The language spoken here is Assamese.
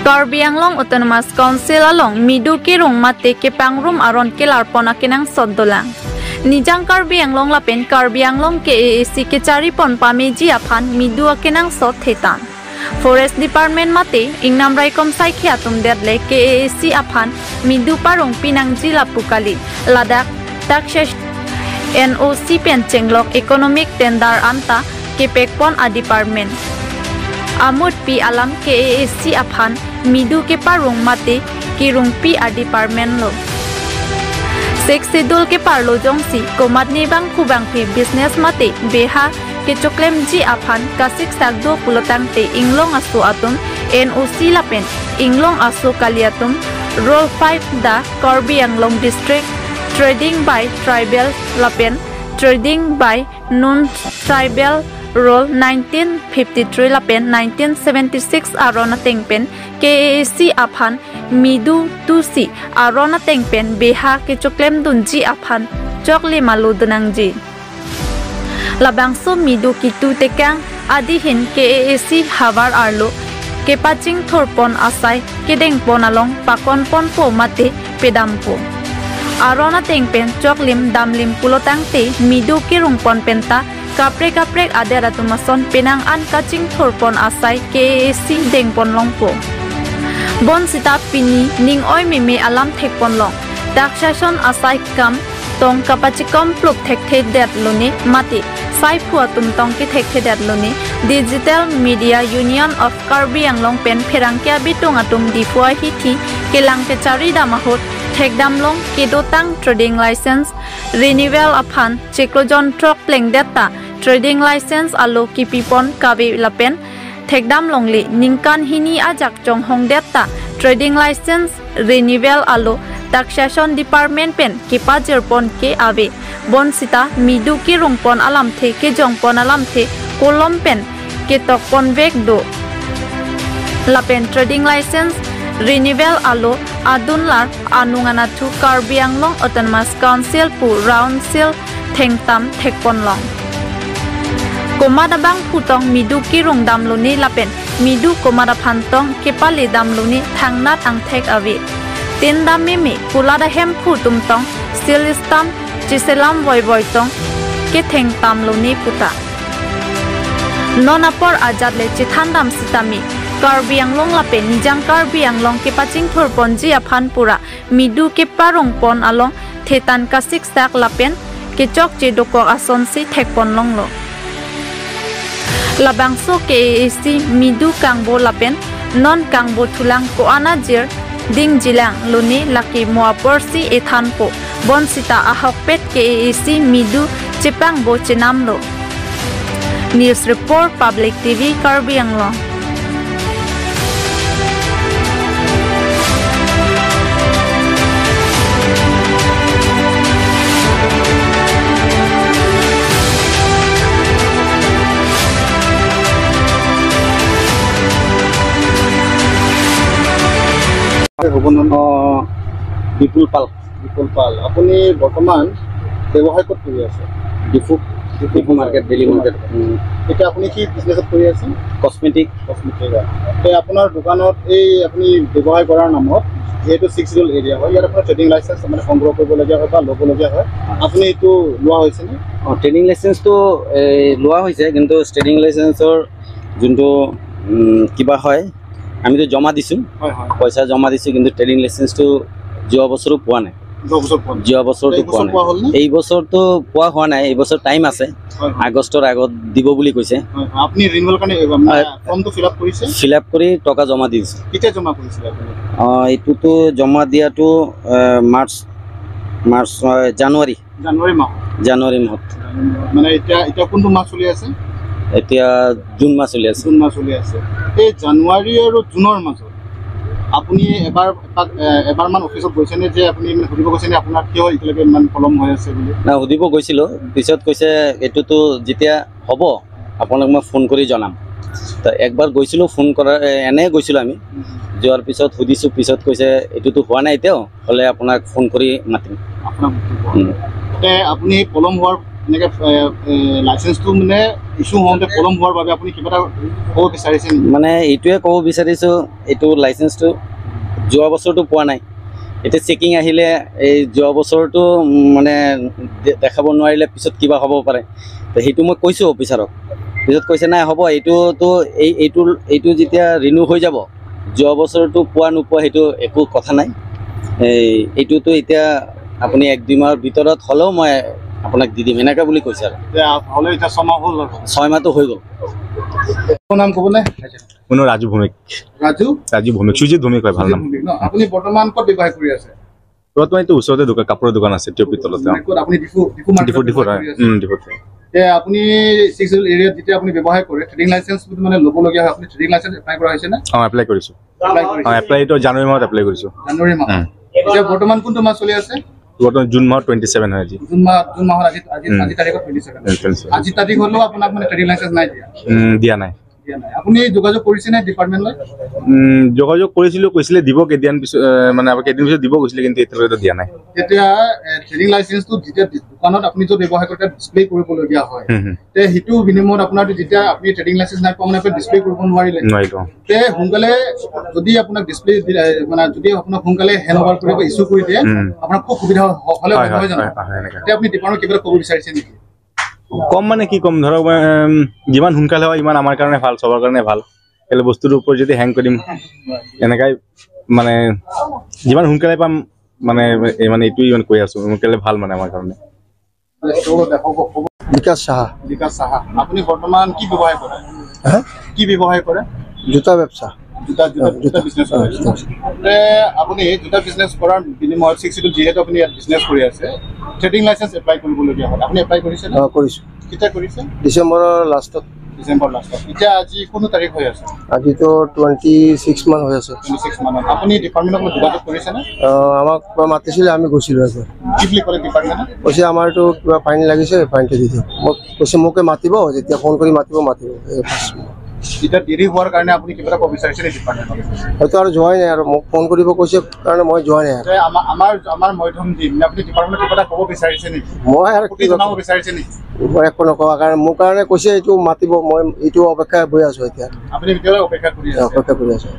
Karbi Anglong Autonomous Council along midu ki rung mate ke pangrum aron ke larpona kenang soddolang. Nijang Karbi Anglong lapen Karbi Anglong ke AAC ke chari pon pameji aphan midu akenang sot thetan. Forest Department mate ingnam raikom sai khiatum dedle ke AAC aphan midu parung pinang jila pukali Ladakh taxation NOC pen chenglok economic tender anta ke pekpon a department. Amut pi alam ke AAC aphan midu ke parung mate kirung pi a department lo. Six schedule ke parlo jongsi komat ni bang khubang phi business mate beha ke choklem ji aphan kasik sakdo pulotang te inglong asu atum NOC lapen inglong asu kaliatum roll 5 da Karbi Anglong district trading by tribal lapen trading by non tribal roll 1953 lapen 1976 arona tengpen KAAC aphan midu tusi arona tengpen beha ke choklem dunji aphan chokle malu dunangji labangso midu kitu tekang adihin KAAC habar arlo ke paching thorpon asai ke dengpon along pakon pon po mate pedampo arona tengpen choklim damlim pulotang te midu ke rungpon penta kapre kapre adera tumason penang an kaching thorpon asai KAAC dengpon longpo bon sita pini ning oi meme alam thekpon long taxation asai kam tong kapachikom pluk thek the det loni mati sai phua tum tong ki thek the det loni Digital Media Union of Karbi Anglong pen pherangkia bitung atum difua hi thi kelang ke chari damahot thekdam long kedotang trading license renewal aphan cheklojon trok pleng data trading license alo kipipon kabe lapen thekdam longli ningkan hini ajak chonghong data trading license renewal alo taxation department pen kipa jerpon ke ave bonsita midu ki rungpon alam the ke jongpon alam the kolom pen ke tokpon vek do lapen trading license renewal alo adunlar anunganathu Karbi Anglong Autonomous Council pu round seal thengtam thekpon long komadabang phutong midu ki rungdam loni lapen midu komada phantong kepali damloni thangnat angthek ave tendam meme kulada hem phutum tong silistam chiselam boy boy tong ke thengtam loni puta nonapor ajadle chithandam sitami Karbi Anglong lapen nijang Karbi Anglong ke paching thorpon ji aphan pura midu ke parong pon along thetan kasik sak lapen ke chok che dokok ason si thekpon long lo labangso KAAC midu kangbo lapen non kangbo thulang ko ana jir ding jilang loni laki moapor si ethanpo bonsita ahok pet KAAC midu chepang bo chenam lo. News report Public TV Karbi Anglong. Bipul Pal. Bipul Pal, আপুনি বৰ্তমান ব্যৱসায় ক'ত কৰি আছে? Diphu, Diphu market, daily market. এতিয়া আপুনি কি বিজনেছত কৰি আছে? কসমেটিক। কসমেটিক। এই আপোনাৰ দোকানত এই আপুনি ব্যৱসায় কৰাৰ নামত যিহেতু 6 শিডিউল এৰিয়া হয়, ইয়াত আপোনাৰ ট্ৰেডিং লাইচেঞ্চ মানে সংগ্ৰহ কৰিবলগীয়া হয় বা ল'বলগীয়া হয়, আপুনি এইটো লোৱা হৈছেনে? অঁ, ট্ৰেডিং লাইচেঞ্চটো লোৱা হৈছে, কিন্তু ট্ৰেডিং লাইচেঞ্চৰ যোনটো কিবা হয় আমিতো জমা দিছোঁ, পইচা জমা দিছোঁ, কিন্তু ট্ৰেডিং লাইচেঞ্চটো যোৱা বছৰো পোৱা নাই। যোৱা বছৰটো পোৱা নাই, এই বছৰটো পোৱা হোৱা নাই। এই বছৰ টাইম আছে, আগষ্টৰ আগত দিব বুলি কৈছে। ফিল আপ কৰি টকা জমা দি দিছে। এইটোতো জমা দিয়াটো মাৰ্চ মাৰ্চ জানুৱাৰী জানুৱাৰী মাহত। মানে এতিয়া কোনটো মাহ চলি আছে? এতিয়া জুন মাহ চলি আছে। জুন মাহ চলি আছে। এই জানুৱাৰী আৰু জুনৰ মাজত আপুনি এবাৰমান অফিচত গৈছেনে যে আপুনি মানে সুধিব গৈছেনে আপোনাৰ কিয় এতিয়ালৈকে ইমান পলম হৈ আছে বুলি? না, সুধিব গৈছিলোঁ, পিছত কৈছে এইটোতো যেতিয়া হ'ব আপোনাক মই ফোন কৰি জনাম। তো একবাৰ গৈছিলোঁ ফোন কৰাৰ, এনেই গৈছিলোঁ আমি, যোৱাৰ পিছত সুধিছোঁ, পিছত কৈছে এইটোতো হোৱা নাই এতিয়াও, হ'লে আপোনাক ফোন কৰি মাতিম। আপোনাক আপুনি পলম হোৱাৰ এনেকৈ লাইচেঞ্চটো মানে ইছ্যু হওঁতে পলম হোৱাৰ বাবে আপুনি কিবা এটা ক'ব বিচাৰিছে নেকি? মানে এইটোৱে ক'ব বিচাৰিছোঁ, এইটো লাইচেঞ্চটো যোৱা বছৰটো পোৱা নাই, এতিয়া চেকিং আহিলে এই যোৱা বছৰটো মানে দেখাব নোৱাৰিলে পিছত কিবা হ'ব পাৰে। তো সেইটো মই কৈছোঁ অফিচাৰক, পিছত কৈছে নাই হ'ব, এইটোতো এইটো যেতিয়া ৰিনিউ হৈ যাব, যোৱা বছৰটো পোৱা নোপোৱা সেইটো একো কথা নাই, এই এইটোতো এতিয়া আপুনি 1-2 মাহৰ ভিতৰত হ'লেও মই আপোনাক দি দিম এনেকুৱা বুলি কৈছে। আৰু হ'লে এতিয়া 6 মাহ হ'ল, 6 মাহটো হৈ গ'ল। নাম ক'বনে? মোৰ নাম ৰাজু ভৌমিক। ৰাজু ভৌমিক, সুজিত ভৌমিক হয় ভাল নাম। আপুনি বৰ্তমান ক'ত ব্যৱসায় কৰি আছে? বৰ্তমান এইটো ওচৰতে দোকান, কাপোৰৰ দোকান আছে টিঅপি তলতে। আপুনি ডিফুত? ডিফুত। আপুনি 6 এৰিয়াত যেতিয়া আপুনি ব্যৱসায় কৰে, ট্ৰেডিং লাইচেঞ্চ মানে ল'বলগীয়া হয়, আপুনি ট্ৰেডিং লাইচেঞ্চ এপ্লাই কৰা হৈছে নে? অঁ, এপ্লাই কৰিছোঁ। এপ্লাইটো জানুৱাৰী মাহত এপ্লাই কৰিছোঁ। জানুৱাৰী মাহত। এতিয়া বৰ্তমান কোনটো মাহ চলি আছে? বৰ্তমান জুন মাহত 27 হয় আজি। জুন মাহৰ আজি তাৰিখত 27। আজি তাৰিখ হ'লেও আপোনাক মানে ট্ৰেডিং লাইচেঞ্চ নাই দিয়া? দিয়া নাই। আপুনি যোগাযোগ কৰিছে নে ডিপাৰ্টমেণ্টলৈ? যোগাযোগ কৰিছিলোঁ, কৈছিলে দিব কেইদিন পিছত, মানে কেইদিন পিছত দিব কৈছিলে, কিন্তু এতিয়ালৈকে দিয়া নাই। তেতিয়া ট্ৰেডিং লাইচেঞ্চটো যেতিয়া দোকানত আপুনি য'ত ব্যৱসায় কৰে তাত ডিছপ্লে কৰিবলগীয়া হয়, তে সেইটো বিনিময়ত আপোনাৰ যেতিয়া আপুনি ট্ৰেডিং লাইচেঞ্চ নাই পোৱা মানে আপুনি ডিছপ্লে কৰিব নোৱাৰিলে, তে সোনকালে যদি আপোনাক ডিছপ্লে মানে যদি আপোনাক সোনকালে হেণ্ড অভাৰ কৰিব ইছ্যু কৰি দিয়ে, আপোনাক খুব সুবিধা হ'লে নহয় জানো? তেতিয়া আপুনি ডিপাৰ্টমেণ্ট কিবা ক'ব বিচাৰিছে নেকি? কম মানে কি ক'ম, ধৰক যিমান সোনকালে হয় ইমান আমাৰ কাৰণে ভাল, চবৰ কাৰণে ভাল। কেলে বস্তুটোৰ ওপৰত যদি হেং কৰিম এনেকাই মানে যিমান সোনকালে পাম মানে মানে এইটোৱে ইমান কৈ আছোঁ, সোনকালে ভাল মানে আমাৰ কাৰণে। বিকাশ সাহা। বিকাশ সাহা, আপুনি বৰ্তমান কি ব্যৱসায় কৰে? কি ব্যৱসায় কৰে? জোতা ব্যৱসা। জোতা বিজনেছ কৰে। আপুনি জোতা বিজনেছ কৰাৰ বিনিময়ত 6 শিডিউল যিহেতু আপুনি ইয়াত বিজনেছ কৰি আছে, ট্ৰেডিং লাইচেঞ্চ এপ্লাই কৰিবলগীয়া হ'ল, আপুনি এপ্লাই কৰিছে? অঁ, কৰিছোঁ। কেতিয়া কৰিছে? ডিচেম্বৰৰ লাষ্টত। ডিচেম্বৰ লাষ্টত। এতিয়া আজি কোনটো তাৰিখ হৈ আছে? আজিতো 26 মান হৈ আছে। 26 মানত। আপুনি ডিপাৰ্টমেণ্টৰ লগত যোগাযোগ কৰিছেনে? আমাক মাতিছিলে, আমি গৈছিলোঁ একবাৰ। কি বুলি ক'লে ডিপাৰ্টমেণ্টে? কৈছে আমাৰতো কিবা ফাইন লাগিছে, ফাইনটো দি দিয়ক। মোক কৈছে মোকে মাতিব, যেতিয়া ফোন কৰি মাতিব। এতিয়া দেৰি হোৱাৰ কাৰণে আপুনি কিবা এটা ক'ব বিচাৰিছে নেকি ডিপাৰ্টমেণ্টত? হয়তো আৰু যোৱাই নাই, আৰু মোক ফোন কৰিব কৈছে কাৰণে মই যোৱা নাই। আমাৰ মধ্যম দিন আপুনি ডিপাৰ্টমেণ্টত কিবা এটা ক'ব বিচাৰিছে নেকি? মই আৰু কি জনাব বিচাৰিছে নেকি? মই একো নকওঁ, কাৰণ মোৰ কাৰণে কৈছে এইটো মাতিব, মই এইটো অপেক্ষা হৈ আছোঁ এতিয়া। আপুনি এতিয়ালৈ অপেক্ষা কৰি আছে? অপেক্ষা কৰি আছোঁ।